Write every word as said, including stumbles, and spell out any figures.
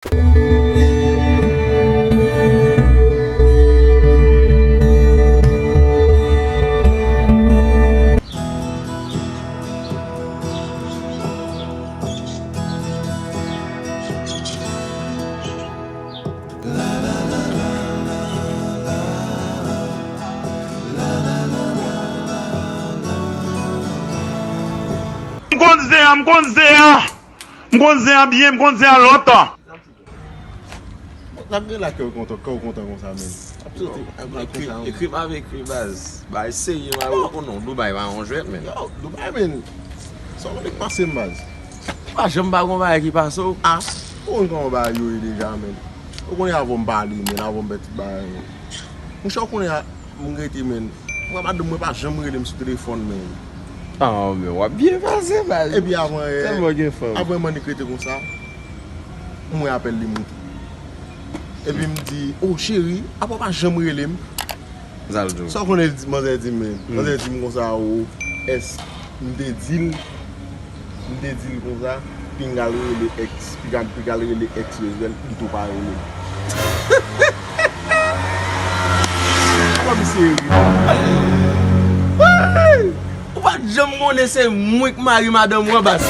M konn zen an, m konn zen an. M konn zen an byen, m konn zen an lontan. N ap gen lakè w kontan, kè w kontan konsa, men. Ap soti, ap gen konsa, men. Ekri m ap ekri, baz. Bay serye, mari, ou konnen Dubai pa yon jwèt, men. Yo, Dubai, men. Sa w konnen k pase m, baz? Pa janm pa gon bagay ki pase w. A, ou konn kòman bagay yo ye deja, men. Ou konnen avan m pale, men, avan m fè tout bagay, men. Monchè, ou konnen a, m rete, men. Mwen, madanm mwen pa janm rele m sou telefòn, men. Ah, men w ap byen pase, baz. Epi avan yè, tèlman gen fanm. Avan m annik rete konsa, m wè apèl li moute. Epi m di, "Oh, cheri, apa w pa janm rele m?" Sa l di w? Sa w konnen l di, manzè di m, men. Hmm. Manzè di m konsa, "Oh, èske m te di l?" M te di l konsa, "Pinga l rele èks, pinga, pinga l rele èks Yozel, li tou pa rele m." Kòm serye. Ou pa t janm konnen se mwen k mari madanm ou an, baz.